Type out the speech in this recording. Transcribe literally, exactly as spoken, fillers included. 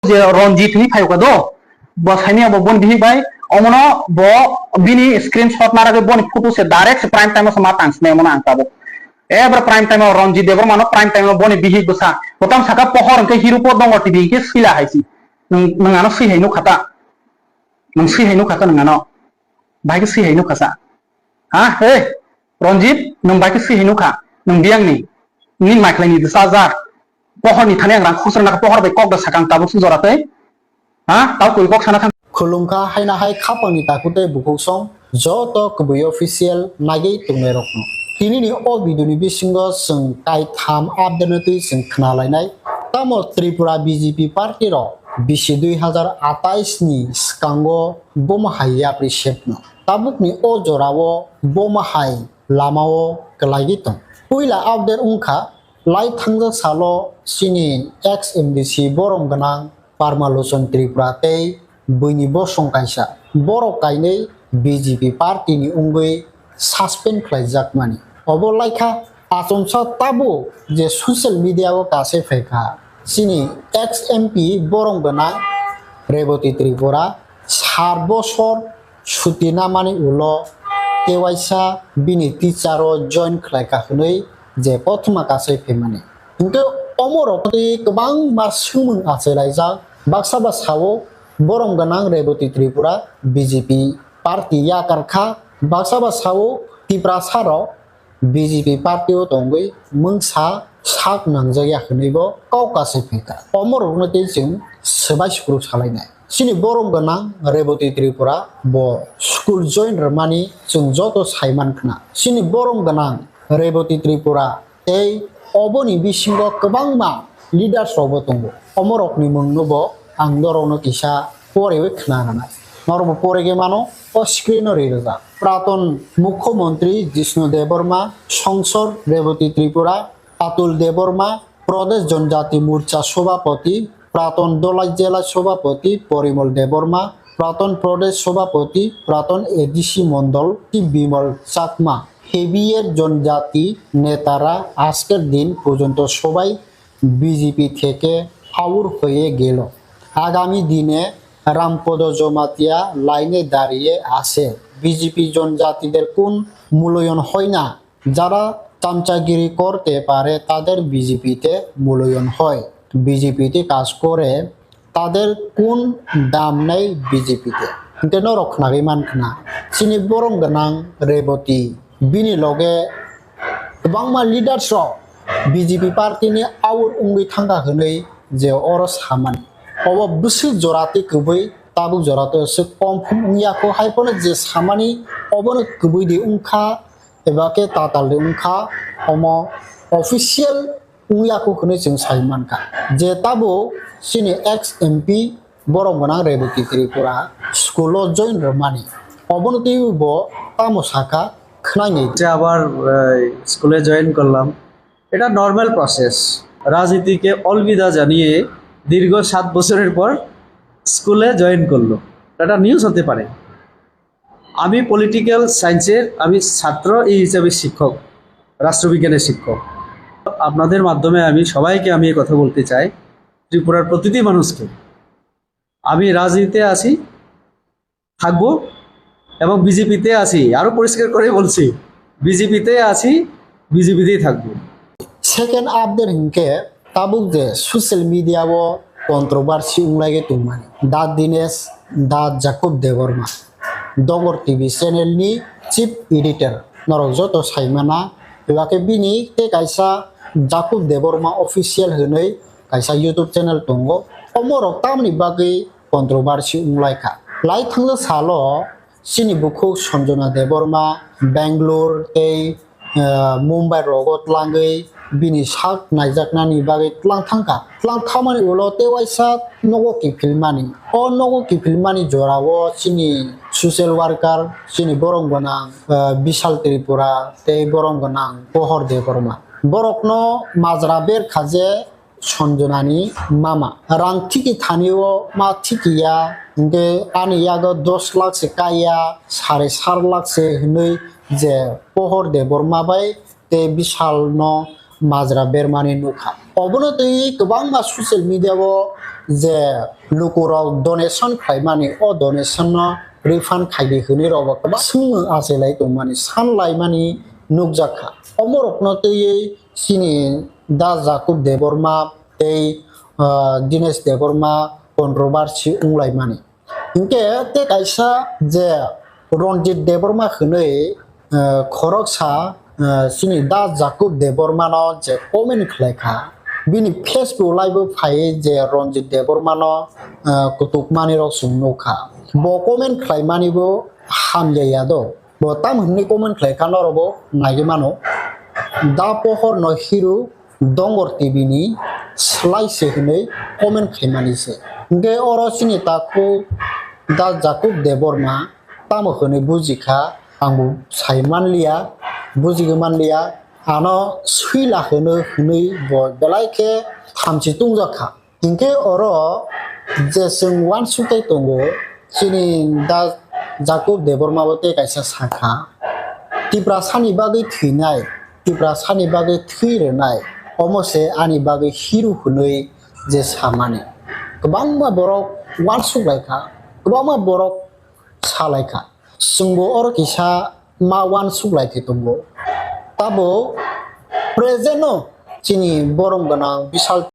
je Ranjit hinwi phaikha do, bo saimanya bo boni bihik bai, omono bo bini screenshot naragwi boni photo se direct se prime time o se ma tang sinai omono ang tabuk. Ebra prime time o Ranjit Debbarma no prime time o boni bihik bwsa. Bo tamo saka pohor hwnkhe Hirupo Dongor T V hwnkhe sila hai si. Nwng, nwng ano swi hai nukha ta. Nwng swi hai nukha ta nwng ano. Bahai khe swi hai nukha sa. Ha, he, Ranjit, nwng bahai khe swi hai nukha. Nwng biyang ni. Nini mai khlai ni bwsa jar. Pohor ni thani ang rang khusra nakha pohor bai kok da sakang tabuk su jora tei. Ha, tau koi kok sana thang. Khulumkha haina hai khapang ni takhuk tei bukhuk song joto kubui official nagwi tongnai rokno. Tini ni o video ni bisingo chwng kaitham update no twi chwng khna lainai. Tamo Tripura B J P party rok bisi dui hazar atais ni swkango bomo hai yapri sepno. Tabuk ni o jora o bomo hai lama o kwlaiwi tong. Puila update wngkha, lai thangjak salo chini ex M D C borom gwnang Parma Lochon Tripura tei buini bosong kaisa. Borok kainwi B J P party ni wngwi suspend khlaijakmani. Obo laikha achomsa tabuk je social media o kasai phaikha. Chini ex M P borom gwnang Reboti Tripura sat bosor suti namani ulo tewaisa bini teacher o join khlaikha hwnwi je kothoma kasai phaimani. Hinkhe omorok twi kwbangma swngmung achairaijak. Baksa ba sao borom gwnang Reboti Tripura B J P party yakar kha. Baksa ba sao Tiprasa rok B J P party o tongwi mungsa sak nangjak ya hwnwi bo kok kasai phaikha. Omorokno tei chwng swbai sukruk salainai. Chini borom gwnang Reboti Tripura bo school join rwmani chwng joto saiman khna. Chini borom gwnang Reboti Tripura tei oboni bisingo kwbangma leaders rokbo tongo. Omorokni mungno bo ang norokno kisa porewi khna rwnai. Norokbo porege mano, o screen o ri rwjak. Praton Mukhyamantri Jishnu Debbarma, Songsor Reboti Tripura, Atul Debbarma, Pradesh Janjati Morcha Sobhapati, Praton Dolai Jela Sobhapati Porimol Debbarma, Praton Pradesh Sobhapati, Praton A D C Mondol Bimal Chakma, heavier জনজাতি নেতারা আজকের দিন পর্যন্ত সবাই বিজেপি থেকে আউট হয়ে গেল। আগামী দিনে রামপদ জমাতিয়া লাইনে দাঁড়িয়ে আছে। বিজেপি জনজাতিদের কোন মূল্যায়ন হয় না, যারা চামচাগিরি করতে পারে তাদের বিজেপিতে মূল্যায়ন হয়, বিজেপিতে কাজ করে তাদের কোন দাম নেই বিজেপিতে। Hingke norok khnagwi mankha na, chini borom gwnang Reboti bini loge kwbangma leaders rok B J P party ni out wngwi thangkha hwnwi je oro samani. Obo bwswk jora tei kwbwi tabuk jora to se confirm wngya kho, hai phano je samani obono kwbwi di wngkha eba khe tatal di wngkha, omo official wngya kho hwnwi chwng sai mankha. Je tabuk chini ex M P borom gwnang Reboti Tripura school o join rwmani, obono twiwi bo tamo sakha khwnai nai. যে আবার আহ, স্কুলে জয়েন করলাম, এটা normal process. রাজনীতিকে অলবিদা জানিয়ে দীর্ঘ সাত বছরের পর স্কুলে জয়েন করলো। এটা নিউজ হতে পারে। আমি পলিটিক্যাল সায়েন্সের, আমি ছাত্র, এই হিসাবে শিক্ষক, রাষ্ট্রবিজ্ঞানের শিক্ষক। আপনাদের মাধ্যমে আমি সবাইকে আমি এই কথা বলতে চাই, ত্রিপুরার প্রতিটি মানুষকে, আমি রাজনীতিতে আছি, থাকবো, এবং বিজেপিতে আছি, আরো পরিষ্কার করে বলছি, বিজেপিতে আছি, বিজেপিতেই থাকবো। Second update hingke tabuk je social media o controversy wnglaigwi tongmani. Da Dinesh, Da Jacob Debbarma, Dongor T V channel ni chief editor, norok joto saimana, eba khe bini tei kaisa Jacob Debbarma official hwnwi kaisa YouTube channel tongo. Omorok tamni bagwi controversy wnglaikha. Lai thangjak salo chini bukhuk Sanjana Debbarma Bangalore tei, eh, Mumbai rogo tlangwi bini sak naijaknani bagwi tlang thangkha. Tlang thangmani ulo tei waisa nogo kiphilmani. O nogo kiphilmani jorao chini social worker, chini borom gwnang, eh, Bishal Tripura tei borom gwnang Pohor Debbarma. Borokno majra berkha je Sanjanani mama. Rang thiki thani o ma thiki ya, hingke ani yago dos lakh se kaiya, sare sat lakh se hinui je Pohor Debbarma bai tei Bishal no majra bermani nukha. Obono twi kwbangma social media o je lukurok donation khlaimani, o donation no refund khaidi hwnwi rokbo kwbang swngmung achailai tongmani, sanlaimani nukjakha. Omorokno twiwi chini Da Jacob Debbarma tei, ah, Dinesh Debbarma controversy wnglaimani. Hinkhe tei kaisa je Ranjit Debbarma hwnwi, eh, khoroksa, eh, chini Da Jacob Debbarmano je comment khlaikha, bini Facebook live o phaiwi je Ranjit Debbarmano, eh, kutukmanirok chwng nukha. Bo comment khlaimanibo hamya ya do. Bo tam hwnwi comment khlaikha norokbo naiwi mano. Da pohorno hiru Dongor T V ni slai se hwnwi comment khaimani se. Hinkhe oro chini takhuk Da Jacob Debbarma tamo hwnwi bujikha, angbo sai manliya, bujigwi manliya, ano swila hwno hwnwi bo belai khe hamchi tungjakha. Hinkhe oro je chwng uansuk tei tongo, chini Da Jacob Debbarma bo tei kaisa sakha, Tiprasani bagwi thwinai, Tiprasani bagwi thwi rwnai, omo se ani bagwi hero hwnwi je samani. Kwbangma borok uansuk lai kha, kwbangma borok sa lai kha. Chwngbo oro kisa ma uansuk lai khe tongo. Tabo present no chini borom gwnang Bishal